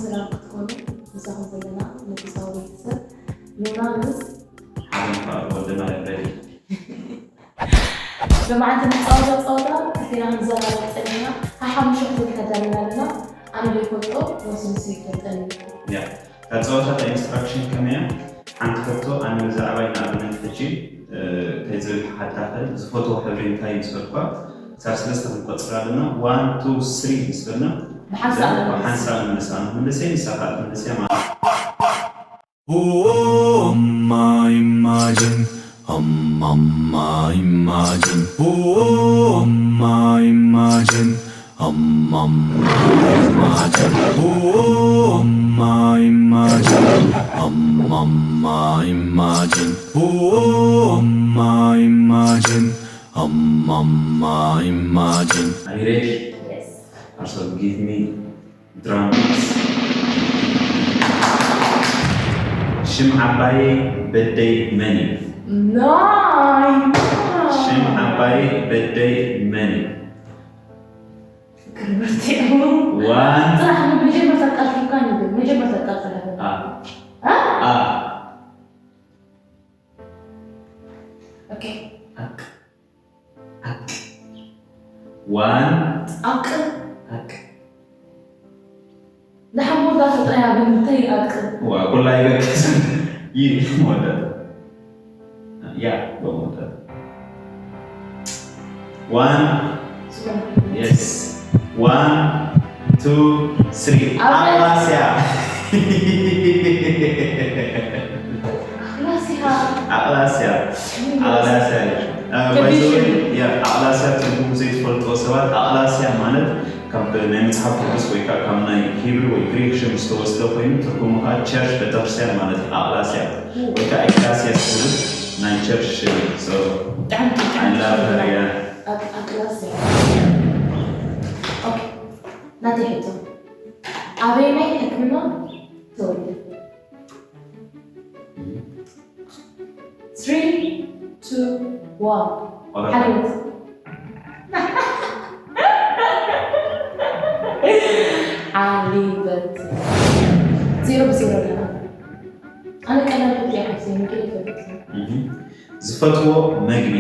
ሰላም ክትኮኑ ምሳኹም ዘለና መንፈሳዊ ቤተሰብ ዮናንስ ሓበን ካብ ወልደ ማርያም ረዲ ብመዓልቲ ንፃወታ ፀወታ ክልቴና ክንዘራረብ ፀኒሕና ሓሓሙሽተ ክፍሊ ተዳሊና ኣለና። ኣነ ዘይፈልጦ ነብሲ ንሱ ይፈልጠኒ። ያ እታ ፀወታ ኢንስትራክሽን ከመይ እያ? ሓንቲ ሕቶ ኣነ ብዛዕባይ ንኣብነት ሕጂ እንታይ ዝብል ሓታኸል ዝፈትዎ ሕብሪ እንታይ ምስ በልኳ ክሳብ ሰለስተ ክንቆፅር ኣለና። ዋን ቱ ስሪ ምስ በልና ብሓንሳእ ሓንሳእ ንምልሳ ምልሰይ ንሳኻ ትምልሰያ ማለት Oh, my imagine. Um, um, my imagine. Oh, my imagine. Um, um, my imagine. Oh, my imagine. Um, um, my imagine. Oh, my imagine. Um, um, my imagine. Are you ready? Yes. Also give me drums. ሽም ዓባየይ በደይ መን እዩ? ናይ ሽም ዓባየይ በደይ መን እዩ? ክርብርቲ ዋን ጥራሕ መጀመርታ ቃል ፊልካ ንብል መጀመርታ ቃል ፈለፈ ኣ ኣ ኦኬ ኣቅ ኣቅ ዋን ኣቅ ኣቅ ንሓሞት ዳፈጥረያ ብምንታይ ኣቅ ዋ ኩላ ይበቅስ ይል መወዳት ያ በመወዳት ዋን yes one two three ኣቕላስያ። ኣቕላስያ ኣኽላሲኻ ኣቕላስያ ኣቕላስያ እዩ። እ፣ ከቢድ by the way፣ ሽም። ያ፣ ኣቕላስያ ትርጉሙ ዘይትፈልጥዎ ሰባት ኣቕላስያ ማለት ካብ ናይ መጽሓፍ ቅዱስ ወይ ከዓ ካብ ናይ ሂብሪ ወይ ግሪክ ሽም ዝተወስደ ኮይኑ ትርጉሙ ከዓ ቸርች ቤተክርስትያን ማለት እዩ። ኣቕላስያ ወይ ከዓ ኤክላሲያስ ዝብል ናይ ቸርች ሽም እዩ። So, ብጣዕሚ I love her, yeah። ኣቕላስያ ናተይ ሕቶ ኣበየናይ ሕክምና ተወልደ Three, two, one. ኦረታ። ሓሊበት። ሓሊበት። ዜሮ ብዜሮ ኣለና። ኣነ ቀላል ሕቶ እየ ሓፍተይ፣ ምክር ይፈልጥ። እህ። ዝፈትዎ መግቢ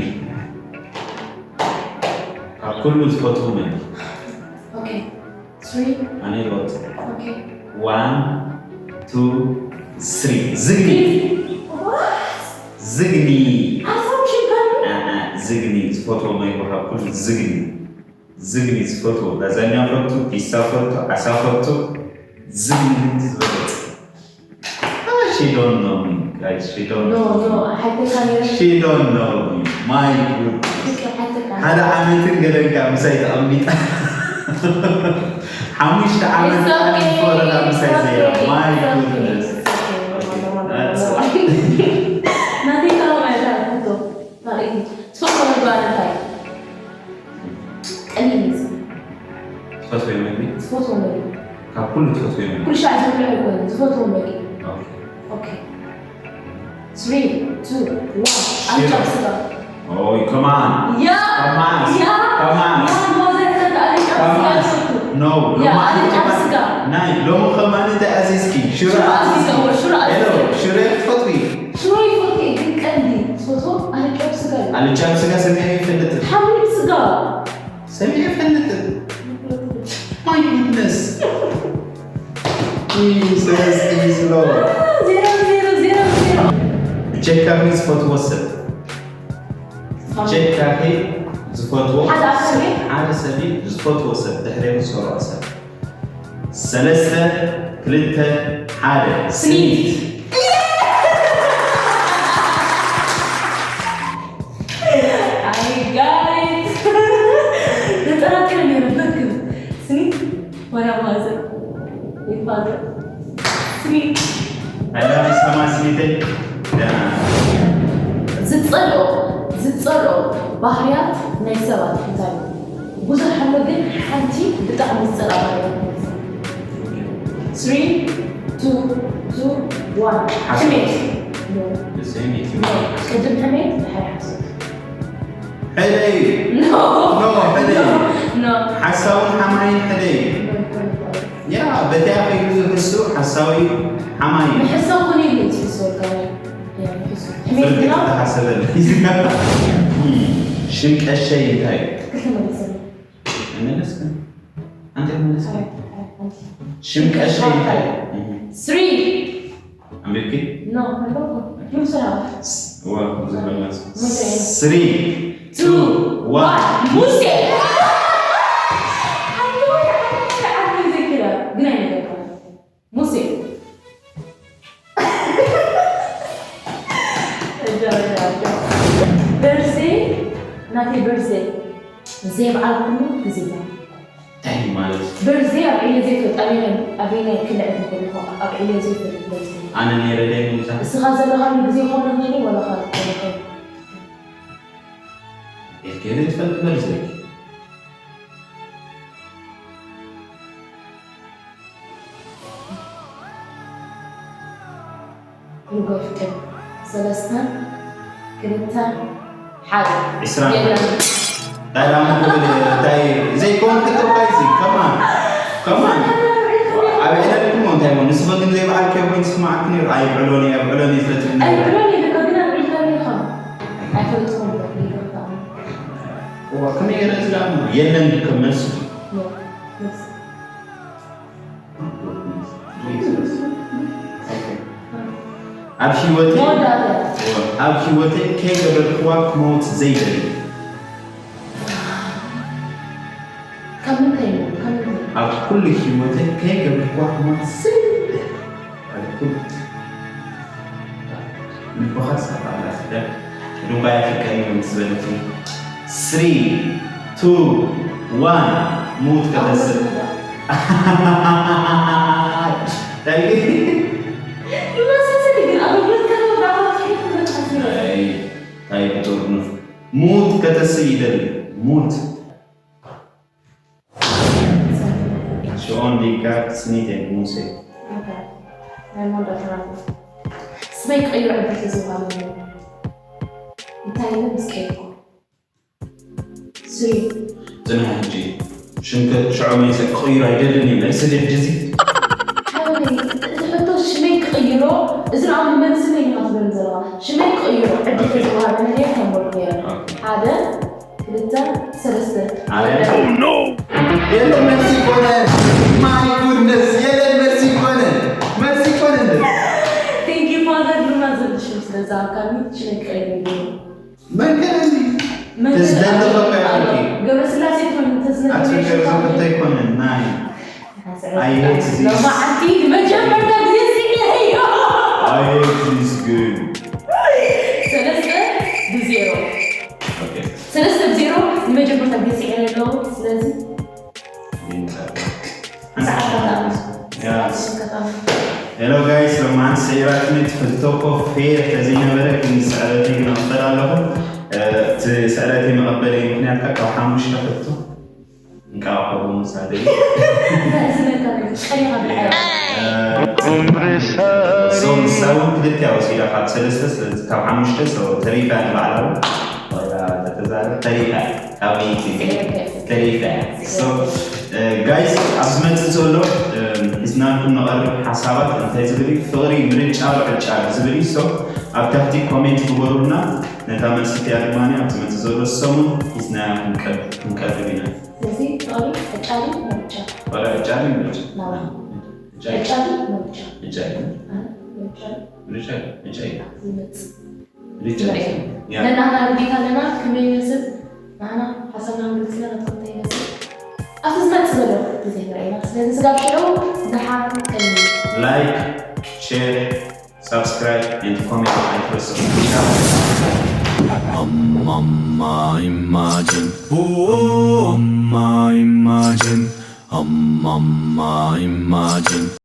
ካብ ኩሉ ዝፈትዎ መግቢ ኦኬ። Three. ኣነ ይወጥ ኦኬ። One, two, three። ዝግኒ። What? ዝግኒ። ኣሳብ ሽጋኒ? ኣኣ፣ ዝግኒ ዝፈትዎ መግቢ ካብ ኩሉ ዝግኒ። ዝግኒ ዝፈትዎ ላዛኛ ፈቱ፣ ፒሳ ፈቱ፣ ዓሳ ፈቱ። ዝግኒ ግን ዝበለፅ። Ah, she don't know me, guys. She don't No, know no, me. ሓተካ ነረ። She don't know me. My goodness. ሓተካ። ሓደ ዓመትን ገለን ካብ ምሳይ ተቐሚጣ ሓሙሽተ ዓመት It's okay, ፈረዳ ምሳይ it's ዘያ okay, my it's okay, goodness it's okay. Okay, that's ናተይ ተባባዕ እንታይ ሕቶ? ናርእይ። ትፈትዎ ምግቢ እንታይ? ቀሊል እዩ። ትፈትወዮ ምግቢ ትፈትዎ ምግቢ? ካብ ኩሉ ትፈትወዮ ምግቢ ኩሉ ሻዕ ዝብልዑ ኣይኮነን፣ ዝፈትዎ ምግቢ። Okay. Okay. Three, two, one. ኣልጫ ስጋ። ኦይ ከማን ያ! ከማን ያ! ከማን ያ! ማዘር ከማን ኣልጫ ስጋ ከማን ይፈቱ። No, ያ፣ ሎማዓንቲ ኣልጫ ከማን ስጋ። ናይ ሎሚ ከማን እንታይ ኣዚዝኪ? ሽሮ ሽሮ ኣዚዘ፣ ሽሮ ኣዚዘ። ሄሎ፣ ሽሮ ትፈትዊ? ሽሮ ይፈቱ እየ፣ ግን ቀንዲ ዝፈትዎ ኣልጫ ስጋ እዩ። ኣልጫ ስጋ ሰሚዐ ይፈልጥ። ሓምሊ ስጋ። ሰሚዐ ይፈልጥ። My goodness. Jesus is Lord. ዜሮ፣ ዜሮ፣ ዜሮ፣ ዜሮ። ብጀካኺ ዝፈትዎ ሰብ። ብጀካኺ ዝፈትዎ ሓደ ኣካል እዩ? ሓደ ሰብ እዩ ዝፈትዎ ሰብ ድሕሪ ዝሰርዖ ሰብ። ሰለስተ፣ ክልተ፣ ሓደ። ስኒት። I got it. ተጠራጢረ ነይረ፣ ብትክክል። ስኒት ወላ ማዘር ወይ ፋዘር። ስኒት። I love you so much ስኒተይ። ደህና። ዝጸልኦ፣ ዝጸልኦ ባህርያት ናይ ሰባት እንታይ እዩ? ብዙሕ ኣሎ፣ ግን ሓንቲ ብጣዕሚ ዝጸልኣ ባህርያት። Three, two, two, one. ሓሶት። ሕሜት። No. The same with you. No. ቅድም ሕሜት፣ ድሕሪ ሓሶት። ሕደይ። No. No፣ ሕደይ። No. ሓሳውን ሓማይን ሕደይ። No, no, no. ያ በቲያ ከይዱ ዝሕሱ ሓሳዊ ሓማይ እዩ። ምሕሳው ኮነ ኢሉ ዝሕሱ ወልቃዊ። ያ፣ ምሕሱ። ሕሜት ፍርዲ ግና ከተሓሰበ። ሽም ቀሸይ እንታይ እዩ? ክልተ መለሰ። ኣይመለስክን። ኣንተ ኣይመለስክን። ኣይ፣ ኣይ፣ ኣይ። ሽም ቀሸይ እንታይ እዩ? Three. ኣንቢብኪ? No, ኣይገባኹም። ሙሴ። ዋ፣ ብዙሕ መለስ። ሙሴ። Three, two, one. ሙሴ። ኣንተ ወይ፣ ኣንተ ወይ፣ ኣንተ ወይ ዘይክላ። ግን ኣይነገርኩን። ሙሴ። እጃ፣ እጃ፣ እጃ። በርዜ፣ ናተይ በርዜ። ዘይበዓልኩሉ ግዜታት። እንታይ ማለት እዩ? በርዜ ኣብ ዒለ ዘይፈልጥ ኣበየናይ፣ ኣበየናይ ክልዕል ይኽእል ኢኹ? ኣብ ዒለ ዘይፈልጥ በርዜ። ኣነ ነይረ ደይ ምብዛሕ። እስኻ ዘለኻሉ ግዜ ክኸውን ይኽእል እዩ፣ ዋላ ካልእ ክኸውን ይኽእል እዩ። ኢልከ ዘይትፈልጥ በርዜ። ርጎ ፍቅር። ሰለስተ፣ ክልተ፣ ሓደ። ዒስራ። የለን። እንታይ ደኣ ክብል እየ? እንታይ ዘይኮን ክትርፋ እዚ? ከማን፣ ከማን። ኣብ ዕለትኩም እንታይ ሞ? ንስኺ ግን ዘይበዓልክዮ ኮይኑ ዝስማዓኪ ነይሩ። ኣይብዕሎን እየ፣ ኣብዕሎን እየ ዝፈትሕ ነይሩ። ኣይብዕሎን እየ፣ ደቂ ግና ዒልካ ኢኻ። ኣይፈልጥኹም እየ፣ ይቅርታ። እዋ፣ ከመይ ገለ እዚ ደኣ ሞ? የለን ድከ መልሱ። ኖ፣ መልሲ። ኣብ ህይወተይ፣ መወዳእታ። ኣብ ህይወተይ ከይገበርክዋ ክመውት ዘይደሊ። ካብ ምንታይ እዩ? ካብ ምንታይ? ኣብ ኩሉ ህይወተይ ከይገበርክዋ ክመውት ዘይደሊ። ኣብ ኩሉ ልብኻ ሳብ ኣላ ስደድ። ድንኳ የፍቀኒ ምስ በለትኒ። Three, two, one፣ ሙት ከተስእ። እንታይ ግን? ይመስል ግን ኣገልግሎት ከተብላ ኣገልግሎት ከተብላ ኣይ፣ እንታይ ብጥርኑፍ። ሙት ከተስእ ይደሊ። ሙት። ሽኦን ሊጋ ስኒት ሙሴ። ኦኬ። ናይ መወዳእታ ናቱ። ስመይ ቀይሮ ዕድል ተዝወሃበኒ። እንታይ ኢለ ምስ ቀየርኩ? ስሪ። ጽንሕ ሕጂ። ሽምከ ሽዑ መይሰ ክቕይሮ ኣይደልን እየ። መልሲ ድሕጂ እዚ። ሓወይ፣ እዚ ሕቶ ሽመይ ክቕይሮ፣ እዚ ንኣብ መልሲ ነይ ኢኻ ትብል ዘለኻ። ሽመይ ክቕይሮ ዕድል ኦኬ። ተዝወሃበኒ ድየ ከም ወርቅ ነይረ። ኦኬ። ሓደ፣ ክልተ፣ ሰለስተ። ኣረ። Oh no! የለን መልሲ ኮነ። My goodness፣ የለን መልሲ ኮነ። መልሲ ኮነ እንደ። Thank you, Father፣ ብሩና ዘብል ሽም ስለ ዝሃብካኒ፣ ሽመይ ክቕይር እዩ። መን ከ እዚ? መን ከ ተዝደሊ እዚ? ከ ኣሎ። ያልኪ? ገብረስላሴ ትኾን፣ ተዝነግር ኣትፍቅር ሽም ዝኽተይ ኮነ። ናይ። I hate this። ሎማዓንቲ ንመጀመርታ ግዜ ስዒረዮ። I hate this game። ሰለስተ ብዜሮ። ኦኬ። ሰለስተ ብዜሮ ንመጀመርታ ግዜ ስዒረ ኣለዎ። ስለዚ ይንጻ። ሰዓት ኣታ። ያ። ሰዓት ኣታ። ሄሎ ጋይስ፣ ሎማዓንቲ ስዒራትኒ ትፈልቶ እኮ ፌር ተዘይነበረ ግን ስዕረተይ ግን ኣቕበል ኣለኹ። እ፣ እቲ ስዕረተይ መቐበለይ ምኽንያት ካብ ሓሙሽተ ሕቶ እንቃዕ ከምኡ ምሳሌ። ሶ ንሳ እውን ክልቲኣ ወሲዳ ካብ ሰለስተ፣ ስለዚ ካብ ሓሙሽተ፣ ሶ ተሪፋ ንባዕላ እውን ዋላ ተተዛረብ ተሪፋ እያ። ካብ ሚእቲ ተሪፋ እያ። ሶ፣ እ፣ ጋይስ፣ ኣብ ዝመጽእ ዘሎ፣ እ፣ ሒዝናልኩም ንቐርብ ሓሳባት እንታይ ዝብል እዩ? ፍቕሪ ምርጫ ዶ ዕጫ ዶ ዝብል እዩ። ሶ፣ ኣብ ታሕቲ ኮሜንት ግበሩልና። ነታ መልሲ እቲኣ ድማ ኣብ ዝመጽእ ዘሎ ሰሙን ሒዝናያ ክንቀርብ፣ ክንቀርብ ኢና። ስለዚ ፍቕሪ ዕጫ ድዩ ምርጫ? ፍቕሪ ዕጫ ድዩ ምርጫ? ናው። ዕጫ እዩ። ዕጫ ድዩ ምርጫ? ዕጫ እዩ። ኣነ ምርጫ እዩ። ምርጫ እዩ። ዕጫ እዩ። ዝመጽእ። ምርጫ እዩ። ንርኢ። ያ። ነናህና ግዴታ ኣለና፣ ከመይ ይመስል? ንዓና ሓሳብና ክንገልጽ ኢና፣ ናትኩም እንታይ ይመስል? ኣብቲ ዝመጽእ ዘሎ ግዜ ንርኢ ኢና። ስለዚ ስጋብ ሽዑ ደሓን ቀንዩ። ላይክ፣ ሼር፣ ሳብስክራይብ and ኮሜንት ኣይትረስዑ። Mama imagine. Oh, mama imagine. Mama imagine.